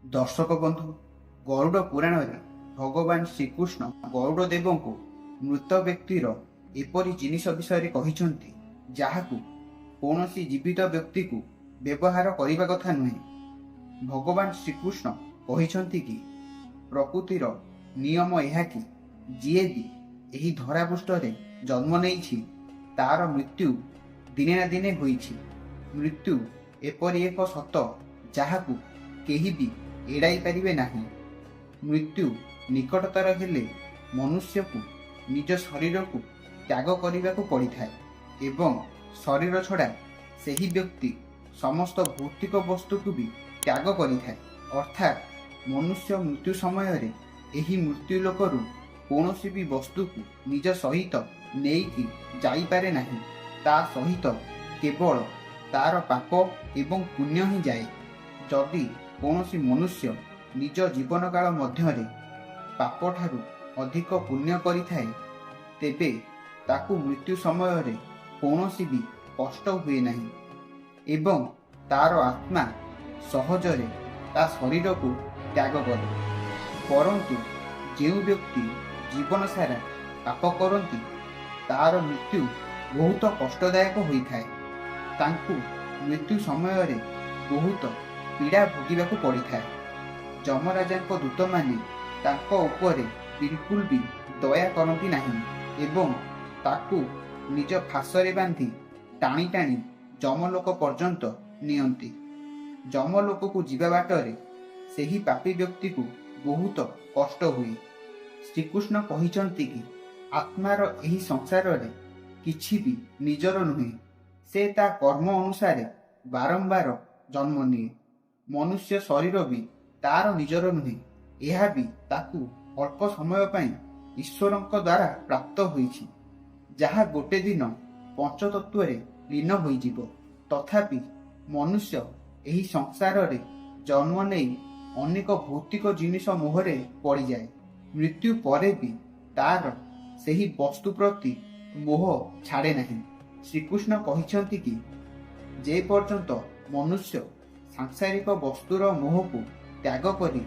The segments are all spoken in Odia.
ଦର୍ଶକ ବନ୍ଧୁ, ଗରୁଡ଼ ପୁରାଣରେ ଭଗବାନ ଶ୍ରୀକୃଷ୍ଣ ଗରୁଡ଼ ଦେବଙ୍କୁ ମୃତ ବ୍ୟକ୍ତିର ଏପରି ଜିନିଷ ବିଷୟରେ କହିଛନ୍ତି, ଯାହାକୁ କୌଣସି ଜୀବିତ ବ୍ୟକ୍ତିକୁ ବ୍ୟବହାର କରିବା କଥା ନୁହେଁ। ଭଗବାନ ଶ୍ରୀକୃଷ୍ଣ କହିଛନ୍ତି କି ପ୍ରକୃତିର ନିୟମ ଏହା କି ଯିଏ ବି ଏହି ଧରାପୃଷ୍ଠରେ ଜନ୍ମ ନେଇଛି, ତାର ମୃତ୍ୟୁ ଦିନେ ନା ଦିନେ ହୋଇଛି। ମୃତ୍ୟୁ ଏପରି ଏକ ସତ, ଯାହାକୁ କେହି ବି ଏଡ଼ାଇ ପାରିବେ ନାହିଁ। ମୃତ୍ୟୁ ନିକଟତର ହେଲେ ମନୁଷ୍ୟକୁ ନିଜ ଶରୀରକୁ ତ୍ୟାଗ କରିବାକୁ ପଡ଼ିଥାଏ ଏବଂ ଶରୀର ଛଡ଼ା ସେହି ବ୍ୟକ୍ତି ସମସ୍ତ ଭୌତିକ ବସ୍ତୁକୁ ବି ତ୍ୟାଗ କରିଥାଏ। ଅର୍ଥାତ୍ ମନୁଷ୍ୟ ମୃତ୍ୟୁ ସମୟରେ ଏହି ମୃତ୍ୟୁ ଲୋକରୁ କୌଣସି ବି ବସ୍ତୁକୁ ନିଜ ସହିତ ନେଇକି ଯାଇପାରେ ନାହିଁ। ତା ସହିତ କେବଳ ତାର ପାପ ଏବଂ ପୁଣ୍ୟ ହିଁ ଯାଏ। ଯଦି କୌଣସି ମନୁଷ୍ୟ ନିଜ ଜୀବନକାଳ ମଧ୍ୟରେ ପାପଠାରୁ ଅଧିକ ପୁଣ୍ୟ କରିଥାଏ, ତେବେ ତାକୁ ମୃତ୍ୟୁ ସମୟରେ କୌଣସି ବି କଷ୍ଟ ହୁଏ ନାହିଁ ଏବଂ ତାର ଆତ୍ମା ସହଜରେ ତା ଶରୀରକୁ ତ୍ୟାଗ କରେ। ପରନ୍ତୁ ଯେଉଁ ବ୍ୟକ୍ତି ଜୀବନ ସାରା ପାପ କରନ୍ତି, ତାର ମୃତ୍ୟୁ ବହୁତ କଷ୍ଟଦାୟକ ହୋଇଥାଏ। ତାଙ୍କୁ ମୃତ୍ୟୁ ସମୟରେ ବହୁତ ପୀଡ଼ା ଭୋଗିବାକୁ ପଡ଼ିଥାଏ। ଯମରାଜାଙ୍କ ଦୂତମାନେ ତାଙ୍କ ଉପରେ ବିଲକୁଲ ବି ଦୟା କରନ୍ତି ନାହିଁ ଏବଂ ତାକୁ ନିଜ ଫାଶରେ ବାନ୍ଧି ଟାଣି ଟାଣି ଯମଲୋକ ପର୍ଯ୍ୟନ୍ତ ନିଅନ୍ତି। ଯମଲୋକକୁ ଯିବା ବାଟରେ ସେହି ପାପୀ ବ୍ୟକ୍ତିକୁ ବହୁତ କଷ୍ଟ ହୁଏ। ଶ୍ରୀକୃଷ୍ଣ କହିଛନ୍ତି କି ଆତ୍ମାର ଏହି ସଂସାରରେ କିଛି ବି ନିଜର ନୁହେଁ। ସେ ତା କର୍ମ ଅନୁସାରେ ବାରମ୍ବାର ଜନ୍ମ ନିଏ। ମନୁଷ୍ୟ ଶରୀର ବି ତାର ନିଜର ନୁହେଁ। ଏହା ବି ତାକୁ ଅଳ୍ପ ସମୟ ପାଇଁ ଈଶ୍ୱରଙ୍କ ଦ୍ୱାରା ପ୍ରାପ୍ତ ହୋଇଛି, ଯାହା ଗୋଟେ ଦିନ ପଞ୍ଚତତ୍ତ୍ୱରେ ଲୀନ ହୋଇଯିବ। ତଥାପି ମନୁଷ୍ୟ ଏହି ସଂସାରରେ ଜନ୍ମ ନେଇ ଅନେକ ଭୌତିକ ଜିନିଷ ମୋହରେ ପଡ଼ିଯାଏ। ମୃତ୍ୟୁ ପରେ ବି ତାର ସେହି ବସ୍ତୁ ପ୍ରତି ମୋହ ଛାଡ଼େ ନାହିଁ। ଶ୍ରୀକୃଷ୍ଣ କହିଛନ୍ତି କି ଯେ ପର୍ଯ୍ୟନ୍ତ ମନୁଷ୍ୟ ସାଂସାରିକ ବସ୍ତୁର ମୋହକୁ ତ୍ୟାଗ କରି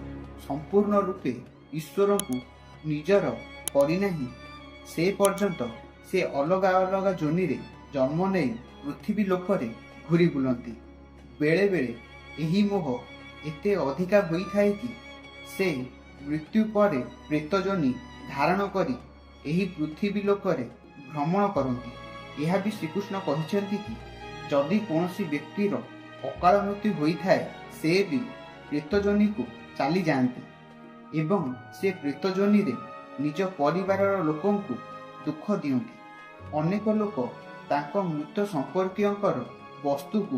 ସମ୍ପୂର୍ଣ୍ଣ ରୂପେ ଈଶ୍ୱରଙ୍କୁ ନିଜର କରିନାହିଁ, ସେ ପର୍ଯ୍ୟନ୍ତ ସେ ଅଲଗା ଅଲଗା ଯୋନିରେ ଜନ୍ମ ନେଇ ପୃଥିବୀ ଲୋକରେ ଘୁରି ବୁଲନ୍ତି। ବେଳେ ବେଳେ ଏହି ମୋହ ଏତେ ଅଧିକା ହୋଇଥାଏ କି ସେ ମୃତ୍ୟୁ ପରେ ପ୍ରେତ ଯୋନି ଧାରଣ କରି ଏହି ପୃଥିବୀ ଲୋକରେ ଭ୍ରମଣ କରନ୍ତି। ଏହା ବି ଶ୍ରୀକୃଷ୍ଣ କହିଛନ୍ତି କି ଯଦି କୌଣସି ବ୍ୟକ୍ତିର ଅକାଳ ମୃତ୍ୟୁ ହୋଇଥାଏ, ସେ ବି ପ୍ରେତ ଯୋନିକୁ ଚାଲିଯାଆନ୍ତି ଏବଂ ସେ ପ୍ରେତ ଯୋନିରେ ନିଜ ପରିବାରର ଲୋକଙ୍କୁ ଦୁଃଖ ଦିଅନ୍ତି। ଅନେକ ଲୋକ ତାଙ୍କ ମୃତ ସମ୍ପର୍କୀୟଙ୍କର ବସ୍ତୁକୁ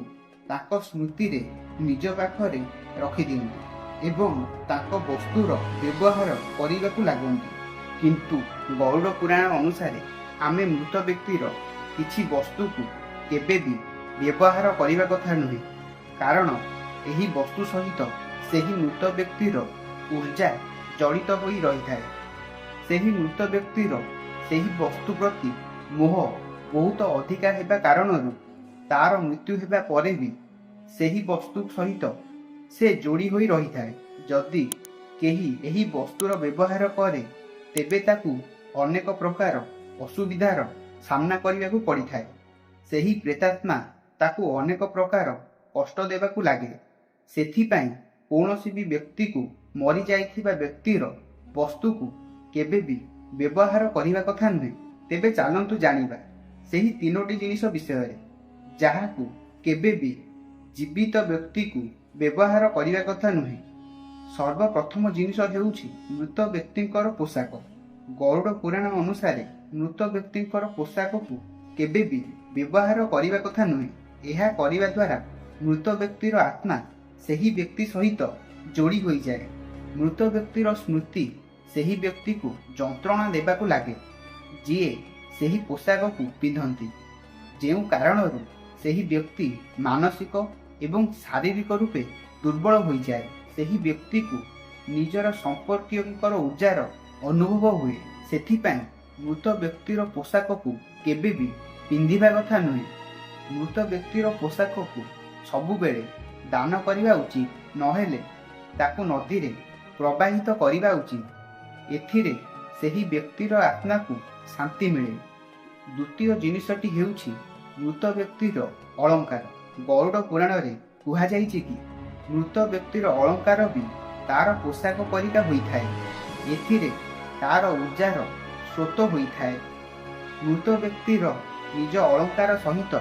ତାଙ୍କ ସ୍ମୃତିରେ ନିଜ ପାଖରେ ରଖିଦିଅନ୍ତି ଏବଂ ତାଙ୍କ ବସ୍ତୁର ବ୍ୟବହାର କରିବାକୁ ଲାଗନ୍ତି। କିନ୍ତୁ ଗରୁଡ଼ ପୁରାଣ ଅନୁସାରେ ଆମେ ମୃତ ବ୍ୟକ୍ତିର କିଛି ବସ୍ତୁକୁ କେବେ ବି ବ୍ୟବହାର କରିବା କଥା ନୁହେଁ, କାରଣ ଏହି ବସ୍ତୁ ସହିତ ସେହି ମୃତ ବ୍ୟକ୍ତିର ଉର୍ଜା ଜଡ଼ିତ ହୋଇ ରହିଥାଏ। ସେହି ମୃତ ବ୍ୟକ୍ତିର ସେହି ବସ୍ତୁ ପ୍ରତି ମୋହ ବହୁତ ଅଧିକା ହେବା କାରଣରୁ ତାର ମୃତ୍ୟୁ ହେବା ପରେ ବି ସେହି ବସ୍ତୁ ସହିତ ସେ ଯୋଡ଼ି ହୋଇ ରହିଥାଏ। ଯଦି କେହି ଏହି ବସ୍ତୁର ବ୍ୟବହାର କରେ, ତେବେ ତାକୁ ଅନେକ ପ୍ରକାର ଅସୁବିଧାର ସାମ୍ନା କରିବାକୁ ପଡ଼ିଥାଏ। ସେହି ପ୍ରେତାତ୍ମା ତାକୁ ଅନେକ ପ୍ରକାର କଷ୍ଟ ଦେବାକୁ ଲାଗେ। ସେଥିପାଇଁ କୌଣସି ବି ବ୍ୟକ୍ତିକୁ ମରିଯାଇଥିବା ବ୍ୟକ୍ତିର ବସ୍ତୁକୁ କେବେ ବି ବ୍ୟବହାର କରିବା କଥା ନୁହେଁ। ତେବେ ଚାଲନ୍ତୁ ଜାଣିବା ସେହି ତିନୋଟି ଜିନିଷ ବିଷୟରେ, ଯାହାକୁ କେବେ ବି ଜୀବିତ ବ୍ୟକ୍ତିକୁ ବ୍ୟବହାର କରିବା କଥା ନୁହେଁ। ସର୍ବପ୍ରଥମ ଜିନିଷ ହେଉଛି ମୃତ ବ୍ୟକ୍ତିଙ୍କର ପୋଷାକ। ଗରୁଡ଼ ପୁରାଣ ଅନୁସାରେ ମୃତ ବ୍ୟକ୍ତିଙ୍କର ପୋଷାକକୁ କେବେ ବି ବ୍ୟବହାର କରିବା କଥା ନୁହେଁ। ଏହା କରିବା ଦ୍ୱାରା ମୃତ ବ୍ୟକ୍ତିର ଆତ୍ମା ସେହି ବ୍ୟକ୍ତି ସହିତ ଯୋଡ଼ି ହୋଇଯାଏ। ମୃତ ବ୍ୟକ୍ତିର ସ୍ମୃତି ସେହି ବ୍ୟକ୍ତିକୁ ଯନ୍ତ୍ରଣା ଦେବାକୁ ଲାଗେ, ଯିଏ ସେହି ପୋଷାକକୁ ପିନ୍ଧନ୍ତି, ଯେଉଁ କାରଣରୁ ସେହି ବ୍ୟକ୍ତି ମାନସିକ ଏବଂ ଶାରୀରିକ ରୂପେ ଦୁର୍ବଳ ହୋଇଯାଏ। ସେହି ବ୍ୟକ୍ତିକୁ ନିଜର ସମ୍ପର୍କୀୟଙ୍କର ଉର୍ଜାର ଅନୁଭବ ହୁଏ। ସେଥିପାଇଁ ମୃତ ବ୍ୟକ୍ତିର ପୋଷାକକୁ କେବେ ବି ପିନ୍ଧିବା କଥା ନୁହେଁ। ମୃତ ବ୍ୟକ୍ତିର ପୋଷାକକୁ ସବୁବେଳେ ଦାନ କରିବା ଉଚିତ, ନହେଲେ ତାକୁ ନଦୀରେ ପ୍ରବାହିତ କରିବା ଉଚିତ। ଏଥିରେ ସେହି ବ୍ୟକ୍ତିର ଆତ୍ମାକୁ ଶାନ୍ତି ମିଳେ। ଦ୍ୱିତୀୟ ଜିନିଷଟି ହେଉଛି ମୃତ ବ୍ୟକ୍ତିର ଅଳଙ୍କାର। ଗରୁଡ଼ ପୁରାଣରେ କୁହାଯାଇଛି କି ମୃତ ବ୍ୟକ୍ତିର ଅଳଙ୍କାର ବି ତାର ପୋଷାକ ପରିକା ହୋଇଥାଏ। ଏଥିରେ ତାର ଉର୍ଜାର ସ୍ରୋତ ହୋଇଥାଏ। ମୃତ ବ୍ୟକ୍ତିର ନିଜ ଅଳଙ୍କାର ସହିତ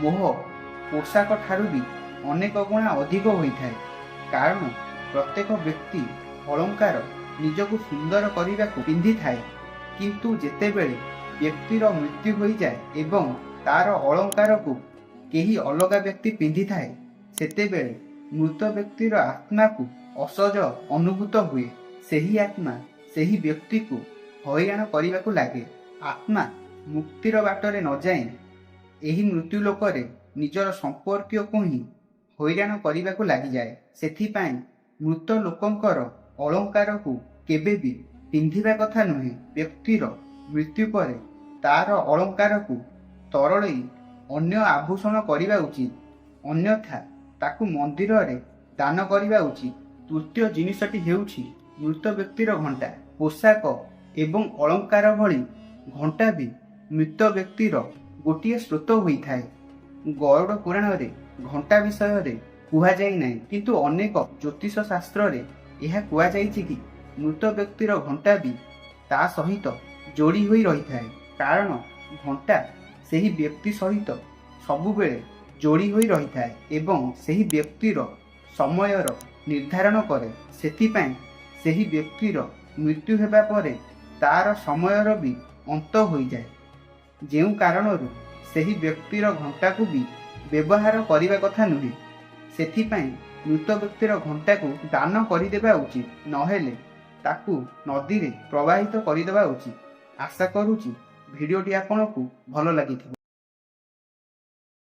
ମୋହ ପୋଷାକ ଠାରୁ ବି ଅନେକ ଗୁଣା ଅଧିକ ହୋଇଥାଏ। କାରଣ ପ୍ରତ୍ୟେକ ବ୍ୟକ୍ତି ଅଳଙ୍କାର ନିଜକୁ ସୁନ୍ଦର କରିବାକୁ ପିନ୍ଧିଥାଏ। କିନ୍ତୁ ଯେତେବେଳେ ବ୍ୟକ୍ତିର ମୃତ୍ୟୁ ହୋଇଯାଏ ଏବଂ ତାର ଅଳଙ୍କାରକୁ କେହି ଅଲଗା ବ୍ୟକ୍ତି ପିନ୍ଧିଥାଏ, ସେତେବେଳେ ମୃତ ବ୍ୟକ୍ତିର ଆତ୍ମାକୁ ଅସହଜ ଅନୁଭୂତ ହୁଏ। ସେହି ଆତ୍ମା ସେହି ବ୍ୟକ୍ତିକୁ ହଇରାଣ କରିବାକୁ ଲାଗେ। ଆତ୍ମା ମୁକ୍ତିର ବାଟରେ ନଯାଇ ଏହି ମୃତ୍ୟୁ ଲୋକରେ ନିଜର ସମ୍ପର୍କୀୟକୁ ହିଁ ହଇରାଣ କରିବାକୁ ଲାଗିଯାଏ। ସେଥିପାଇଁ ମୃତ ଲୋକଙ୍କର ଅଳଙ୍କାରକୁ କେବେ ବି ପିନ୍ଧିବା କଥା ନୁହେଁ। ବ୍ୟକ୍ତିର ମୃତ୍ୟୁ ପରେ ତାର ଅଳଙ୍କାରକୁ ତରଳେଇ ଅନ୍ୟ ଆଭୂଷଣ କରିବା ଉଚିତ, ଅନ୍ୟଥା ତାକୁ ମନ୍ଦିରରେ ଦାନ କରିବା ଉଚିତ। ତୃତୀୟ ଜିନିଷଟି ହେଉଛି ମୃତ ବ୍ୟକ୍ତିର ଘଣ୍ଟା। ପୋଷାକ ଏବଂ ଅଳଙ୍କାର ଭଳି ଘଣ୍ଟା ବି ମୃତ ବ୍ୟକ୍ତିର ଗୋଟିଏ ସ୍ରୋତ ହୋଇଥାଏ। ଗରୁଡ଼ ପୁରାଣରେ ଘଣ୍ଟା ବିଷୟରେ କୁହାଯାଇ ନାହିଁ, କିନ୍ତୁ ଅନେକ ଜ୍ୟୋତିଷ ଶାସ୍ତ୍ରରେ ଏହା କୁହାଯାଇଛି କି ମୃତ ବ୍ୟକ୍ତିର ଘଣ୍ଟା ବି ତା ସହିତ ଯୋଡ଼ି ହୋଇ ରହିଥାଏ। କାରଣ ଘଣ୍ଟା ସେହି ବ୍ୟକ୍ତି ସହିତ ସବୁବେଳେ ଯୋଡ଼ି ହୋଇ ରହିଥାଏ ଏବଂ ସେହି ବ୍ୟକ୍ତିର ସମୟର ନିର୍ଦ୍ଧାରଣ କରେ। ସେଥିପାଇଁ ସେହି ବ୍ୟକ୍ତିର ମୃତ୍ୟୁ ହେବା ପରେ ତାର ସମୟର ବି ଅନ୍ତ ହୋଇଯାଏ, ଯେଉଁ କାରଣରୁ ସେହି ବ୍ୟକ୍ତିର ଘଣ୍ଟାକୁ ବି ବ୍ୟବହାର କରିବା କଥା ନୁହେଁ। ସେଥିପାଇଁ ମୃତ ବ୍ୟକ୍ତିର ଘଣ୍ଟାକୁ ଦାନ କରିଦେବା ଉଚିତ, ନହେଲେ ତାକୁ ନଦୀରେ ପ୍ରବାହିତ କରିଦେବା ଉଚିତ। ଆଶା କରୁଛି ଭିଡ଼ିଓଟି ଆପଣଙ୍କୁ ଭଲ ଲାଗିଥିବ।